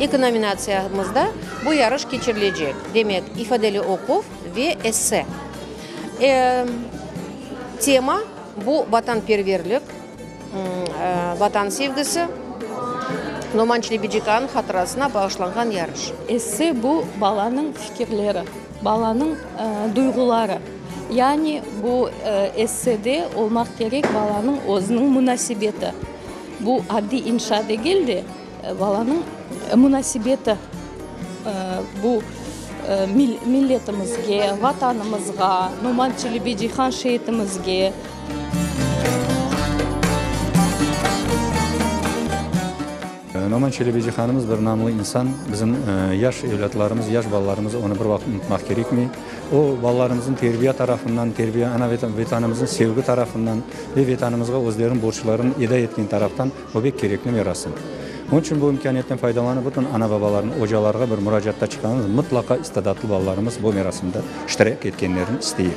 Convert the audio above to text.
Eki nominatsiyamızda bu yarış keçirilecek, demek, ifadeli oquv ve esse. Tema, bu vatanperverlik, Vatan sevgisi, Noman Çelebicihan hatırasına bağışlanğan yarış. Esse bu balanıñ fikirleri, balanıñ duyğuları. Yani bu essede olmaq kerek balanıñ özüniñ munasebeti. Bu adiy inşa degil de, balanıñ munasebeti bu milletimizge, Vatanımızğa, Noman Çelebicihan şehitimizge. Noman Çelebicihanımız bir namlı insan. Bizim yaş evlâtlarımız, yaş balalarımız onı bir vaqıt unutmaq kerekmey. O, balalarımıznıñ terbiye tarafından, terbiye, ana Vetanımıznıñ sevgi tarafından ve Vetanımızğa özleriniñ borclarını eda etken taraftan o pek kerekli merasim. Onıñ içün bu imkâniyetten faydalanıp, bütün ana-babalarnı, ocalarğa bir muracaatta çıqamız, mıtlaqa istidatlı balalarımız bu merasimde iştirak etkenlerini isteyik.